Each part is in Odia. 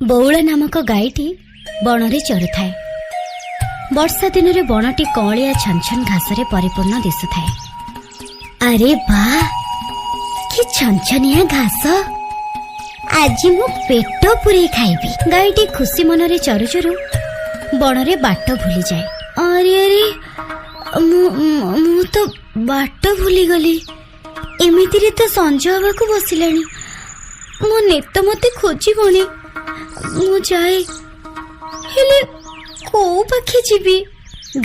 ବଉଳା ନାମକ ଗାଈଟି ବଣରେ ଚରୁଥାଏ। ବର୍ଷା ଦିନରେ ବଣଟି କଅଁଳିଆ ଛନଛନ ଘାସରେ ପରିପୂର୍ଣ୍ଣ ଦିଶୁଥାଏ। ଆରେ ବା, କି ଛନଛନିଆ ଘାସ! ଆଜି ମୁଁ ପେଟ ପୂରେଇ ଖାଇବି। ଗାଈଟି ଖୁସି ମନରେ ଚରୁ ଚରୁ ବଣରେ ବାଟ ଭୁଲିଯାଏ। ଆରେ ଆରେ, ମୁଁ ମୁଁ ତ ବାଟ ଭୁଲିଗଲି। ଏମିତିରେ ତ ସଞ୍ଜ ହବାକୁ ବସିଲାଣି। ମୋ ନେତ ମତେ ଖୋଜିବଣି। ମୁଁ ଯାଏ, ହେଲେ କୋଉ ପାଖେ ଯିବି?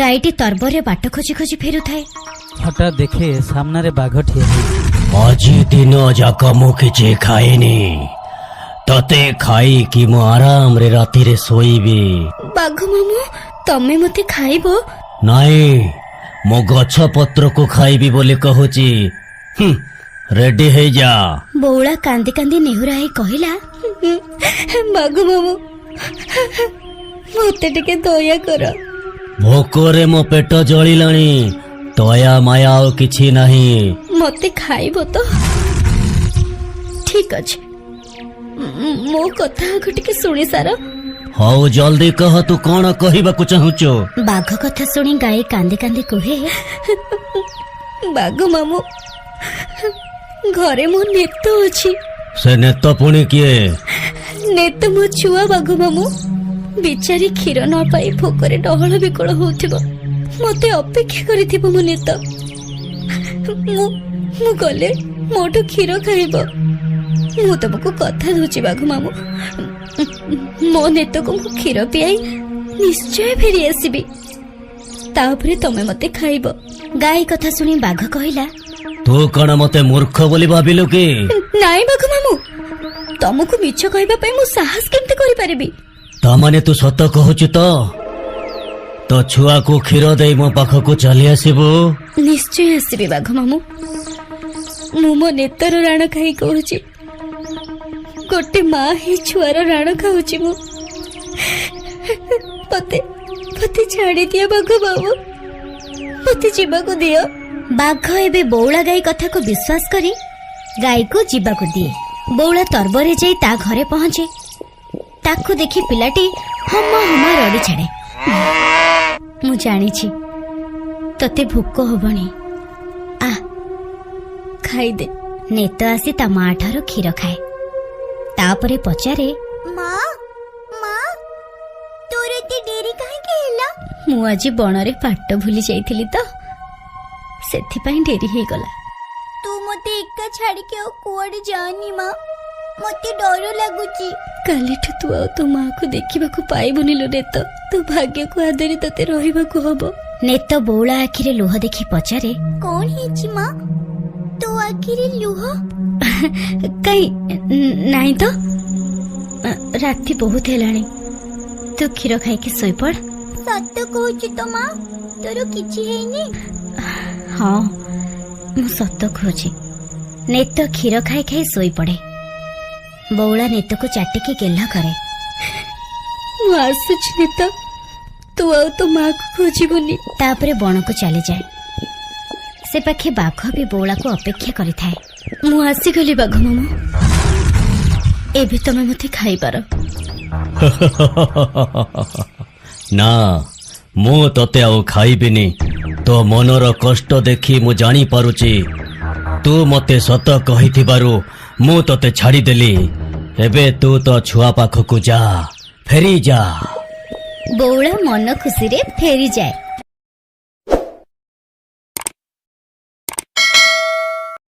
ଗାଈଟି ତର୍ବରରେ ବାଟ ଖୋଜି ଖୋଜି ଫେରୁଥାଏ। ହଠାତ୍ ଦେଖେ, ସାମ୍ନାରେ ବାଘ ଠିଆ ହେଇଛି। ଆଜି ଦିନ ଯାକ ମୁଁ କିଛି ଖାଇନି। ତତେ ଖାଇକି ମୁଁ ଆରାମରେ ରାତିରେ ଶୋଇବି। ବାଘ ମାମୁଁ, ତମେ ମତେ ଖାଇବ? ନାଇଁ, ମୁଁ ଗଛ ପତ୍ରକୁ ଖାଇବି ବୋଲି କହୁଛି। ରେଡି ହେଇଯା। ବଉଳା କାନ୍ଦି କାନ୍ଦି ନେହୁରା ହେଇ କହିଲା, ବାଘ ମାମୁଁ, ମତେ ଟିକେ ଦୟା କର। ଭୋକରେ ମୋ ପେଟ ଜଳିଲାଣି। ଦୟା ମାୟା ଆଉ କିଛି ନାହିଁ। ମତେ ଖାଇବ ତ? ଠିକ ଅଛି, ମୋ କଥା ଆଗ ଟିକେ ଶୁଣି ସାର। ହଉ, ଜଲ୍ଦି କହ, ତୁ କଣ କହିବାକୁ ଚାହୁଁଛୁ? ବାଘ କଥା ଶୁଣି ଗାଈ କାନ୍ଦି କାନ୍ଦି କୁହେ, ବାଘ ମାମୁଁ, ଘରେ ମୋ ନେତ ଅଛି। ସେ ନେତ ପୁଣି କିଏ? ନେତ ମୋ ଛୁଆ, ବାଘ ମାମୁଁ। ବିଚାରୀ କ୍ଷୀର ନ ପାଇ ଭୋକରେ ଡହଳ ବିକଳ ହଉଥିବ। ମତେ ଅପେକ୍ଷା କରିଥିବ ମୋ ନେତ। ମୁଁ ମୁଁ ଗଲେ ମୋଠୁ କ୍ଷୀର ଖାଇବ। ମୁଁ ତମକୁ କଥା ଦଉଛି ବାଘ ମାମୁଁ, ମୋ ନେତକୁ ମୁଁ କ୍ଷୀର ପିଆଇ ନିଶ୍ଚୟ ଫେରି ଆସିବି। ତାପରେ ତମେ ମତେ ଖାଇବ। ଗାଈ କଥା ଶୁଣି ବାଘ କହିଲା, ତୁ କଣ ମତେ ମୂର୍ଖ ବୋଲି ଭାବିଲୁ କି? ନାଇଁ ବାଘ ମାମୁଁ, ତମକୁ ମିଛ କହିବା ପାଇଁ ମୁଁ ସାହସ କେମିତି କରିପାରିବି? ତାମାନେ ତୁ ସତ କହୁଛୁ ତ? ତୋ ଛୁଆକୁ କ୍ଷୀର ଦେଇ ମୋ ପାଖକୁ ଚାଲି ଆସିବୁ? ନିଶ୍ଚୟ ଆସିବି ବାଘ ମାମୁଁ। ମୁଁ ମୋ ନେତର ରାଣ ଖାଇ କହୁଛି। ଗୋଟେ ମା ହିଁ ଛୁଆର ରାଣ ଖାଉଛି ମୁଁ। ମତେ ମତେ ଛାଡ଼ିଦିଅ ବାଘ ବାବୁ, ମତେ ଯିବାକୁ ଦିଅ। ବାଘ ଏବେ ବଉଳା ଗାଈ କଥାକୁ ବିଶ୍ୱାସ କରି ଗାଈକୁ ଯିବାକୁ ଦିଏ। ବଉଳା ତର୍ବରରେ ଯାଇ ତା ଘରେ ପହଞ୍ଚେ। ତାକୁ ଦେଖି ପିଲାଟି ହମା ହମା ରଡ଼ି ଛାଡ଼େ। ମୁଁ ଜାଣିଛି ତତେ ଭୋକ ହବଣି, ଆ ଖାଇଦେ। ନେତ ଆସି ତା ମା ଠାରୁ କ୍ଷୀର ଖାଏ। ତାପରେ ପଚାରେ, ମା, ମା, ତୋର ଏତେ ଡେରି କାହିଁକି ହେଲା? ମୁଁ ଆଜି ବଣରେ ବାଟ ଭୁଲି ଯାଇଥିଲି ତ, ସେଥିପାଇଁ ଡେରି ହେଇଗଲା। ତୁ ମତେ ଏକା ଛାଡିକି ଆଉ କୁଆଡେ ଯାନି ମା, ମତେ ଡର ଲାଗୁଛି। କାଲିଠୁ ତୁ ଆଉ ତୋ ମାକୁ ଦେଖିବାକୁ ପାଇବୁନି ଲୋ ନେତ। ତୋ ଭାଗ୍ୟକୁ ଆଦରି ତତେ ରହିବାକୁ ହବ। ନେତ ବଉଳା ଆଖିରେ ଲୁହ ଦେଖି ପଚାରେ, କଣ ହେଇଛି ମା? ତୋ ଆଖିରେ ଲୁହ? କାଇଁ, ନାଇଁ ତ। ରାତି ବହୁତ ହେଲାଣି, ତୁ କ୍ଷୀର ଖାଇକି ଶୋଇପଡ। ସତ କହୁଛୁ ତ ମା, ତୋର କିଛି ହେଇନି? ହଁ, ମୁଁ ସତ କହୁଛି। ନେତ କ୍ଷୀର ଖାଇ ଖାଇ ଶୋଇପଡେ। ବଉଳା ନେତକୁ ଚାଟିକି ଗେହ୍ଲ କରେ। ମୁଁ ଆସୁଛି ନେତ, ତୁ ଆଉ ତୋ ମାକୁ ଖୋଜିବୁନି। ତାପରେ ବଣକୁ ଚାଲିଯାଏ। ସେ ପାଖେ ବାଘ ବି ବଉଳାକୁ ଅପେକ୍ଷା କରିଥାଏ। ମୁଁ ଆସିଗଲି ବାଘ ମାମୁଁ, ଏବେ ତମେ ମତେ ଖାଇପାର। ନା, ମୁଁ ତତେ ଆଉ ଖାଇବିନି। ତୋ ମନର କଷ୍ଟ ଦେଖି ମୁଁ ଜାଣିପାରୁଛି। ତୁ ମତେ ସତ କହିଥିବାରୁ ମୁଁ ତତେ ଛାଡ଼ିଦେଲି। ଏବେ ତୁ ତୋ ଛୁଆ ପାଖକୁ ଯା, ଫେରି ଯା। ବଉଳା ମନ ଖୁସିରେ ଫେରିଯାଏ।